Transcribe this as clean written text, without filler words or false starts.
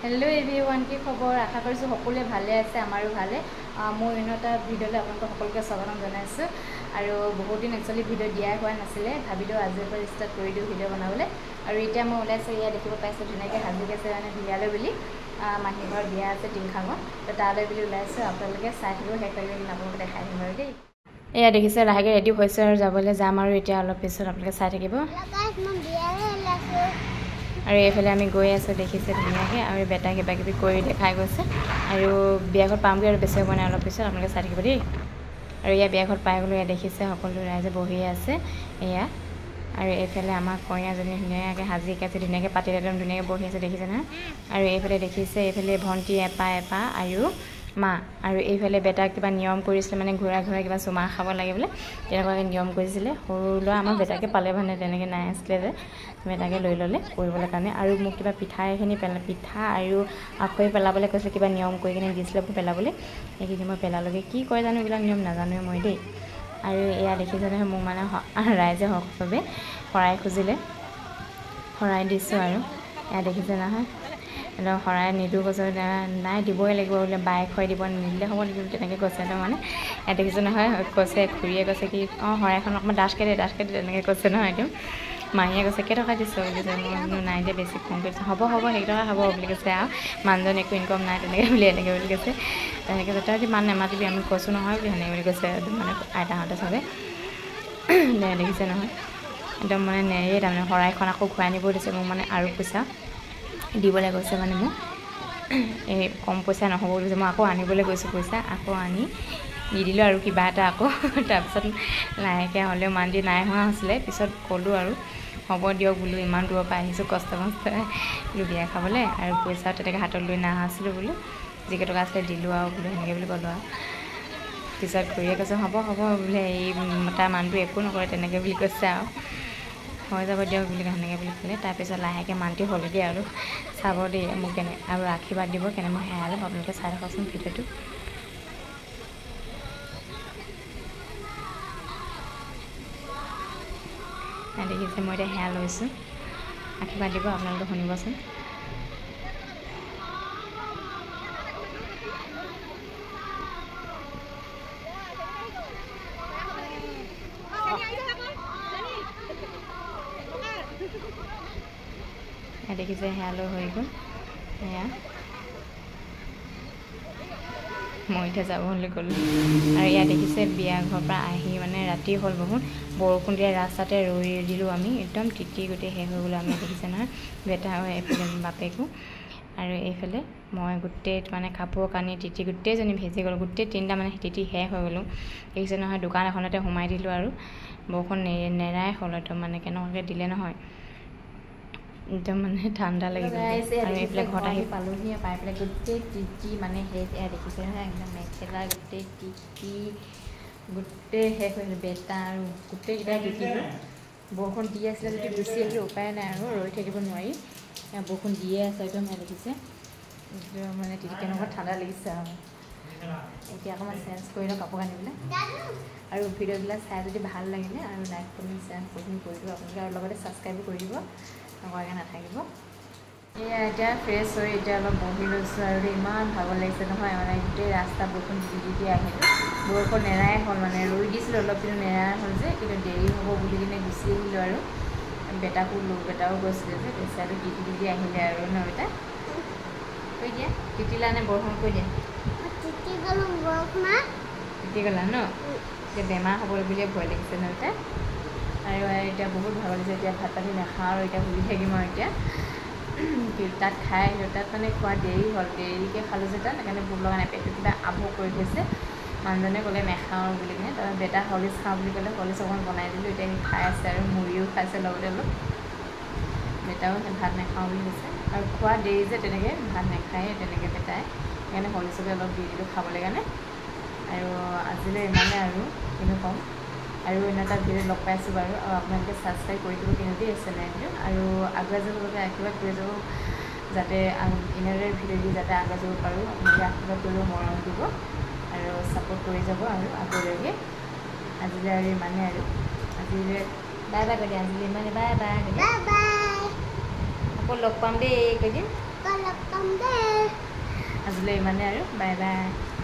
Hello' everyone, কি খবৰ? আশা কৰিছোঁ সকলোৱে ভালে আছে, আমাৰো ভালে। মোৰ অন্য এটা ভিডিঅ'লৈ আপোনালোকক সকলোকে স্বাগতম জনাইছোঁ। আৰু বহুত দিন একচুৱেলি ভিডিঅ' দিয়াই হোৱা নাছিলে, ভাবিলোঁ আজিৰ পৰা ষ্টাৰ্ট কৰি দিওঁ ভিডিঅ' বনাবলৈ। আৰু এতিয়া মই ওলাইছোঁ, এয়া দেখিব পাইছোঁ ধুনীয়াকৈ সাজি গৈছে মানে বিয়ালৈ বুলি, মাহী ঘৰত বিয়া আছে টিংখাঙত, তো তালৈ বুলি ওলাইছোঁ। আপোনালোকে চাই থাকিব, শেষ কৰি আপোনালোকে দেখাই দিম বাৰু দেই। এয়া দেখিছে লাহেকৈ ৰেডি হৈছে আৰু যাবলৈ যাম আৰু এতিয়া অলপ পিছত আপোনালোকে চাই থাকিব। আৰু এইফালে আমি গৈ আছোঁ, দেখিছে ধুনীয়াকৈ। আৰু বেটা কিবা কিবি কৰি দেখাই গৈছে। আৰু বিয়া ঘৰত পামগৈ আৰু বেছি হ'ব নাই, অলপ পিছত আপোনালোকে চাই থাকিব দেই। আৰু এয়া বিয়া ঘৰত পাই গ'লোঁ, এয়া দেখিছে সকলো ৰাইজে বহি আছে এয়া। আৰু এইফালে আমাৰ কইনাজনী ধুনীয়াকৈ সাজি কাচি ধুনীয়াকৈ পাতি একদম ধুনীয়াকৈ বহি আছে, দেখিছে নহয়। আৰু এইফালে দেখিছে এইফালে ভণ্টি এপা এপা আৰু মা। আৰু এইফালে বেটাক কিবা নিয়ম কৰিছিলে, মানে ঘূৰাই ঘূৰাই কিবা চুমা খাব লাগে বোলে, তেনেকুৱাকৈ নিয়ম কৰিছিলে। সৰু ল'ৰা আমাৰ বেটাকে পালে, মানে তেনেকৈ নাই আছিলে যে বেটাকে লৈ ল'লে কৰিবলৈ কাৰণে। আৰু মোক কিবা পিঠা এইখিনি পেলা, পিঠা আৰু আখৈ পেলাবলৈ কৈছিলে, কিবা নিয়ম কৰি কিনে দিছিলে মোক পেলাবলৈ, সেইখিনি মই পেলালোগৈ। কি কয় জানো এইবিলাক নিয়ম নাজানোৱে মই দেই। আৰু এয়া দেখিছে নহয় মোক মানে ৰাইজে চবে শৰাই খুজিলে, শৰাই দিছোঁ। আৰু এয়া দেখিছে নহয় একদম শৰাই নিদিওঁ কৈছে, নাই দিবই লাগিব বোলে, বায়ে খুৱাই দিব, নিদিলে হ'ব নেকি তেনেকৈ কৈছে। একদম মানে ইয়াত দেখিছে নহয় কৈছে, খুৰীয়ে কৈছে কি অঁ শৰাইখন অকণমান ডাঠকৈ দে, ডাঠকৈ দে তেনেকৈ কৈছে নহয়। একদম মাহীয়ে কৈছে কেইটকা দিছ বুলি কৈছে, মই বোলো নাই দিয়া বেছি কম কৰিছে, হ'ব হ'ব সেইটকা হ'ব বুলি কৈছে। আৰু মানুহজন একো ইনকম নাই তেনেকৈ বুলি এনেকৈ বুলি কৈছে। তেনেকৈ কৈছে তই মান নেমাতিবি আমি কৈছোঁ নহয় বুলি সেনেকৈ বুলি কৈছে মানে আইতাহঁতে চবে। দেখিছে নহয় একদম মানে নেৰেই, তাৰমানে শৰাইখন আকৌ ঘূৰাই নিব দিছে মোক, মানে আৰু পইচা দিবলৈ কৈছে, মানে মোক এই কম পইচা নহ'ব বুলি কৈছে। মই আকৌ আনিবলৈ গৈছোঁ পইচা, আকৌ আনি নিদিলোঁ আৰু কিবা এটা আকৌ। তাৰপিছত লাহেকৈ হ'লেও মান্তি নাই হোৱা হৈছিলে, পিছত ক'লোঁ আৰু হ'ব দিয়ক বোলো, ইমান দূৰৰ পৰা আহিছোঁ কষ্ট মষ্ট বোলো বিয়া খাবলৈ, আৰু পইচাও তেনেকৈ হাতত লৈ নাহা আছিলোঁ বোলো, যিকেইটকা আছিলে দিলোঁ আৰু বোলো সেনেকৈ বুলি ক'লোঁ আৰু। পিছত খুৰীয়ে কৈছে হ'ব হ'ব বোলে, এই তাৰ মানুহটো একো নকৰে তেনেকৈ বুলি কৈছে আৰু হৈ যাব দিয়ক বুলি সেনেকৈ বুলি ক'লে। তাৰপিছত লাহেকৈ মান্তি হ'লগৈ আৰু। চাব দেই মোক কেনে আৰু আশীৰ্বাদ দিব কেনে মই সেয়া ল'ম, আপোনালোকে চাই থাককচোন ভিডিঅ'টো। দেখিছে মই এতিয়া সেয়া লৈছোঁ, আশীৰ্বাদ দিব আপোনালোকে শুনিবচোন। দেখিছে সেয়া লৈ হৈ গ'ল, সেয়া মই এতিয়া যাবলৈ গ'লোঁ। আৰু ইয়াত দেখিছে বিয়া ঘৰৰ পৰা আহি মানে ৰাতি হ'ল বহুত, বৰষুণ দিয়া ৰাস্তাতে ৰৈ দিলোঁ আমি, একদম তিতি গোটেই শেষ হৈ গ'লোঁ আমি। দেখিছে নহয় বেটা এইফালে বাপেকো আৰু এইফালে মই গোটেই মানে কাপোৰ কানি তিতি গোটেইজনী ভিজি গ'লোঁ, গোটেই তিনিটা মানে তিতি শেষ হৈ গ'লোঁ। দেখিছে নহয় দোকান এখনতে সোমাই দিলোঁ আৰু বৰষুণ নেৰাই হ'ল একদম, মানে কেনেকুৱাকৈ দিলে নহয় একদম মানে ঠাণ্ডা লাগি গ'ল। আৰু এইফালে ঘৰত আহি পালোহি, পাই পেলাই গোটেই তিতি মানে শেষ। এয়া দেখিছে নহয় একদম মেখেলা গোটেই তিতি গোটেই শেষ হৈ গ'ল, বেটা আৰু গোটেইকেইটাই তিতিলোঁ। বৰষুণ দি আছিলে যদি গুচি আহিলোঁ, উপায় নাই আৰু ৰৈ থাকিব নোৱাৰি। বৰষুণ দিয়ে আছে একদম, এয়া দেখিছে একদম মানে তিতি কেনেকুৱা ঠাণ্ডা লাগিছে আৰু। এতিয়া অকণমান চেঞ্জ কৰি লওঁ কাপোৰ কানিবিলাক। আৰু ভিডিঅ'বিলাক চাই যদি ভাল লাগিলে আৰু লাইক কমেণ্ট শ্বেয়াৰ কৰি দিব আপোনালোকে, আৰু লগতে ছাবস্ক্ৰাইবো কৰি দিব, নকৰাকৈ নাথাকিব। এয়া এতিয়া ফ্ৰেছ হৈ এতিয়া অলপ বহি লৈছোঁ আৰু ইমান ভাগৰ লাগিছে নহয়, মানে গোটেই ৰাস্তা বৰষুণ দি দি আহিলোঁ, বৰষুণ নেৰাই হ'ল, মানে ৰৈ দিছিলোঁ অলপ কিন্তু নেৰাই হ'ল যে, কিন্তু দেৰি হ'ব বুলি কিনে গুচি আহিলোঁ। আৰু বেটাকো বেটাও গৈছিলে যে, বেচাটো তিতি তিতি আহিলে আৰু ন বেটা, কৈ দিয়া তিতিলা নে বৰষুণ কৈ দিয়া, তিতি গ'লা ন, এতিয়া বেমাৰ হ'ব বুলিয়ে ভয় লাগিছে ন বেটা। আৰু এতিয়া বহুত ভাগৰ লাগিছে, এতিয়া ভাত পানী নাখাওঁ আৰু এতিয়া শুই থাকিম আৰু। এতিয়া তাত খাই আহিলোঁ, তাত মানে খোৱা দেৰি হ'ল, দেৰিকৈ খালোঁ যে তাত, সেইকাৰণে ভোক লগা নাই, পেটটো কিবা আভোক কৰি থৈছে। মানুহজনে ক'লে নাখাওঁ বুলি কিনে, তাৰপৰা বেটা হৰলিক্স খাওঁ বুলি ক'লে, হৰলিক্স অকণমান বনাই দিলোঁ, এতিয়া সি খাই আছে আৰু মুড়িও খাইছে লগতে অলপ। বেটাও ভাত নাখাওঁ বুলি কৈছে আৰু খোৱা দেৰি যে তেনেকৈ ভাত নাখায়ে তেনেকৈ বেটাই, সেইকাৰণে হৰলিক্সকে অলপ দি দিলোঁ খাবলৈ কাৰণে। আৰু আজিলৈ ইমানে আৰু কিনো ক'ম, আৰু অন্য এটা ভিডিঅ'ত লগ পাইছোঁ বাৰু। আৰু আপোনালোকে ছাবস্ক্ৰাইব কৰি দিব কিন্তু দেই চেনেলটো, আৰু আগুৱাই যাবৰ বাবে আশীৰ্বাদ কৰি যাব, যাতে এনেদৰে ভিডিঅ' দি যাতে আগুৱাই যাব পাৰোঁ। আপোনালোকে আশীৰ্বাদ কৰিব, মৰম দিব আৰু ছাপোৰ্ট কৰি যাব আৰু আগলৈকে। আজিলৈ আৰু ইমানেই আৰু আজিলৈ বাই বাই কৈ দিয়া, আজিলৈ ইমানেই, বাই বাই কৈ দিয়া। আকৌ লগ পাম দেই কেইদিন। লগ পাম দেই। আজিলৈ ইমানেই আৰু, বাই বাই।